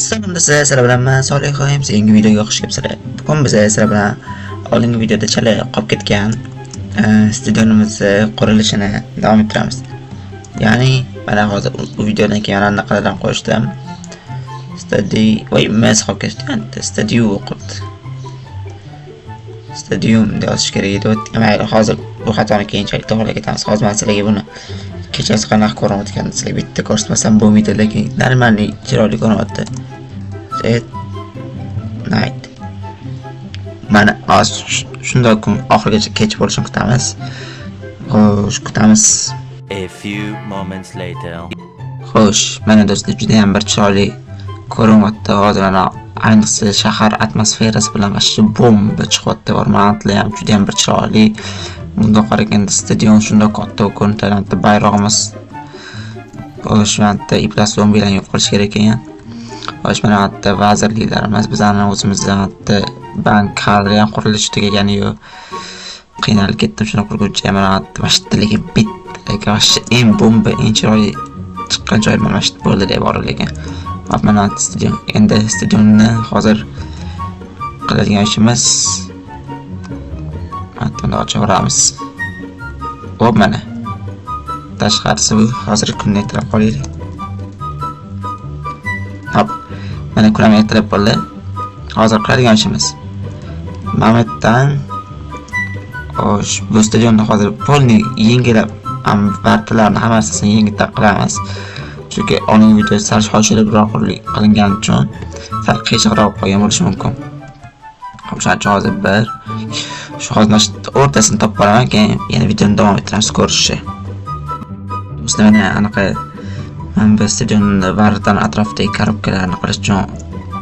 Salom do'stlar, sizlar bilan men Solih Xoim. Yangi videoga xush kelibsizlar. Bugun biz sizlar bilan oldingi videoda chala qolib ketgan stadionimizni qurilishini davom ettiramiz. Ya'ni mana hozir u videodan keyin anaqalardan qo'shdim. Voy, mas qolib ketdi. Stadion qolibdi. Stadium deb yozish kerak edi. Mayli, hozir bu xatoni keyinchalik to'g'rilab ketamiz. Hozir men sizlarga buni kechasi qanaqa ko'rinayotganini sizlarga bitta ko'rsatmasam bo'lmaydi, lekin normalniy chiroyli ko'rinyapti. Set night. Mana hozir shundoq kun oxirigacha kech bo'lishini kutamiz. Xo'sh, kutamiz. A few moments later. Xo'sh, mana do'stlar, juda ham bir chiroyli ko'rinyapti. Hozir mana ayniqsa shahar atmosferasi bilan вообще bomba chiqyapti. O'rmonlar ham juda ham bir chiroyli. Bundoq qaraganda stadion shundoq katta ko'rinadi, bayrog'imiz. Xo'sh, mana yerda iflos zombilarni yo'q qilish kerak ekan. Xo'sh, mana bu yerda vazirliklarimiz, bizani o'zimizni yerda bank hali ham qurilishi tugagani yo'q. Qiynalib ketdim shuni qurguncha. Mana bu yerda mana shu yerda lekin bitta lekin вообще eng bomba, eng chiroyli chiqqan joy mana shu bo'ldi deb bor lekin. Hop, mana stadion. Endi stadionni hozir qiladigan ishimiz buni ochaveramiz. Hop, mana. Tashqarisi bu. Hozir kunni ertalab qolaylik. Hop. Mana kun ham ertalab bo'ldi. Hozir qiladigan ishimiz mana bu yerdan xo'sh, bu stadionni hozir полный yengilab, vartalarni hammasini yengiltak qilamiz. Chunki oldingi video sal shoshilibroq qilingani uchun sal qiyshiqroq qolgan bo'lishi mumkin. Hop, shuning uchun hozir bir shu hozir mana shu o'rtasini topib olaman, keyin yana videoni davom ettiramiz ko'rishni. Do'stlar, mana anaqa mana bu stadionni vartani atrofidagi korobkalarni qilish uchun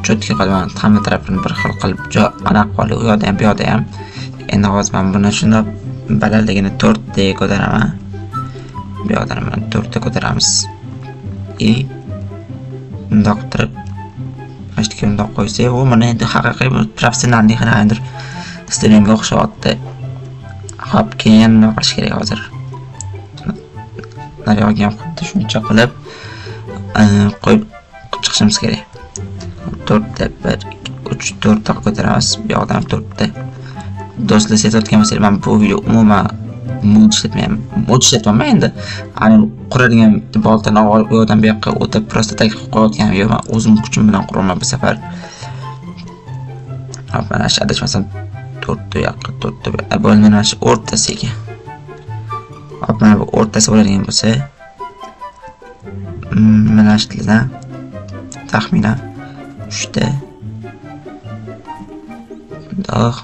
cho'tka qilib hamma tarafini bir xil qilib anaqa qilib, u yoqda ham bu yoqda ham. Endi hozir men buni shundoq balandligini 4 ta ko'taraman. Bu yoqdan mana 4 ta ko'taramiz. И bundoq turib mana shu yerga bundoq qo'ysak, u mana endi haqiqiy professionalniy qanaqadir stadionga o'xshayapti. Hop, keyin nima qilish kerak hozir? Nariyog'iga ham xuddi shuncha qilib qo'yib chiqishimiz kerak. 4 ta, 1, 2, 3, 4 ta ko'taramiz. Bu yoqdan ham 4 ta. Do'stlar, sezayotgan bo'lsangiz, men bu video umuman mod ishlatmayman. Mod ishlatyapman endi. Ani quradigan boltani olib u yoqdan bu yoqqa o'tib просто так qilib qo'yayotganim yo'q. Men o'zim kuchim bilan quraman bu safar. Hop, mana shu adashmasam 4 ta u yoqqa, 4 ta bu yoqqa. Bo'ldi, mana shu o'rtasiga. Hop, mana bu o'rtasi bo'ladigan bo'lsa, mana shu yerdan taxminan 3 ta. Bundoq.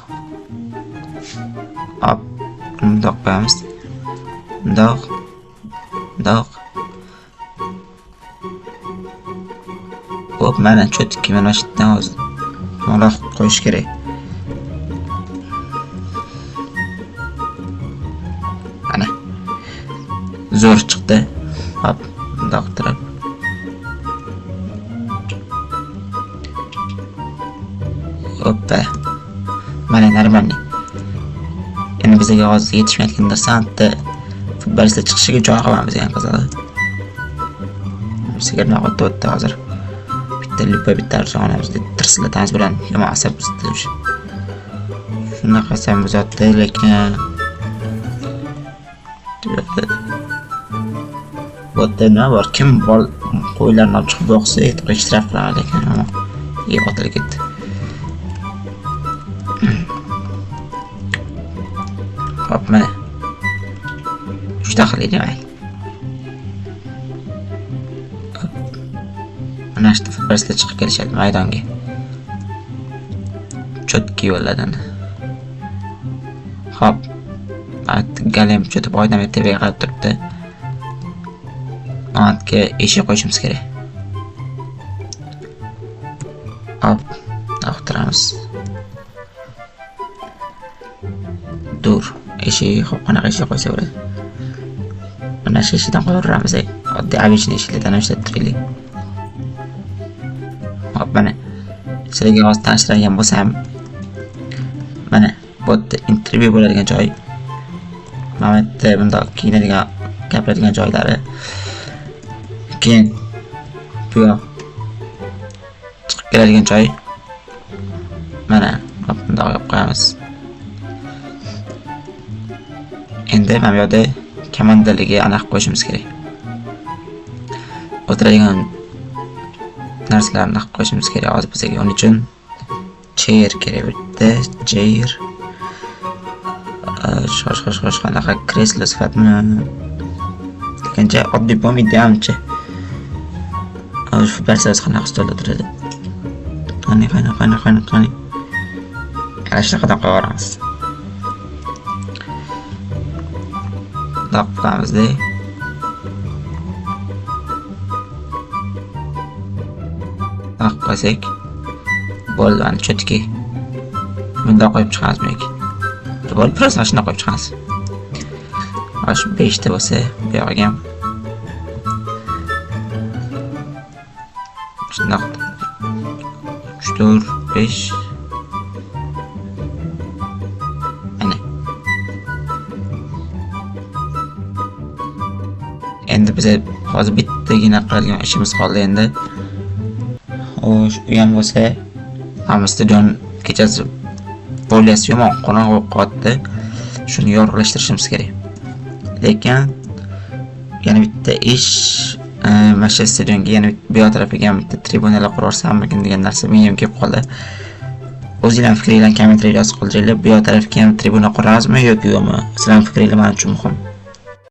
Hop, bundoq qo'yamiz. Bundoq. Bundoq. Hop, mana cho'tki mana shu yerdan hozir to'g'riroq qo'yish kerak. Mana. Zo'r chiqdi. Hop, bundoq turib. Hoppa. Mana normalniy. Endi bizga hozir yetishmayotgan narsa bitta futbolistlar chiqishiga joy qilamiz eng qizig'i. Bizga nima o'tdi hozir. Bitta lupa bitta arzon deb tirsillatamiz bilan yomon asab buzdi o'sha. Shunaqa qilsam buzatdi, lekin bu yerda nima bor? Kim bor qo'ylarni olib chiqib boqsa, aytib shtraf qilaman, lekin otilib ketdi. Hop, mana 3 ta qilaylik mayli. Mana shu futbolistlar chiqib kelishadi maydonga. Cho'tki yo'lladan. Hop. Galem cho'tib oydam tepaga qarab turibdi. Noatga eshik qo'yishimiz kerak. Hop, oqtiramiz. Dur. Eshik, hop, qanaqa eshik qo'ysa bo'ladi? Mana shu eshikdan qo'yaveramiz. Oddiy обычный eshiklardan ishlatib turaylik. Hop, mana sizlarga hozir tanishtiradigan bo'lsam, mana bu yerda intervyu bo'ladigan joy. Mana bu yerda bundoq kiyinadigan, gapiradigan joylari. Keyin bu yoq Keladigan joy mana bundoq qilib qo'yamiz. Endi mana bu yerda komandalarga aniq qo'yishimiz kerak. O'tiradigan narsalarni qilib qo'yishimiz kerak hozir bizga. Uning uchun chair kerak bitta, chair. Xo'sh, xo'sh, xo'sh, qanaqa kreslo sifatmi? Lekincha oddiy bo'lmaydi ancha. Futbolchilar qanaqa stolda turadi? Qani, qani, qani, qani, qani. Ana shunaqadan qo'yib yuboramiz. Bundoq qilamizda. Bundoq qo'ysak bo'ldi, ana cho'tki. Bundoq qo'yib chiqamiz yoki. Bo'ldi, просто mana shundoq qo'yib chiqamiz. Mana shu 5 ta bo'lsa, bu yog'iga ham shundoq 3, 4, 5. Mana. Endi biza hozir bittagina qiladigan ishimiz qoldi endi. Xo'sh, u ham bo'lsa, hamma stadion kechasi bo'lyasi yomon qorong'u bo'lib qolyapti. Shuni yorug'lashtirishimiz kerak. Lekin yana bitta ish, mana shu stadionga yana bu yoq tarafiga ham bitta tribunalar qurarsammikin degan narsa menga ham kelib qoldi. O'zinglar fikringlarni kommentariyada yozib qoldiringlar. Bu yoq tarafga ham tribuna quramizmi yoki yo'qmi? Sizlarning fikringlar men uchun muhim.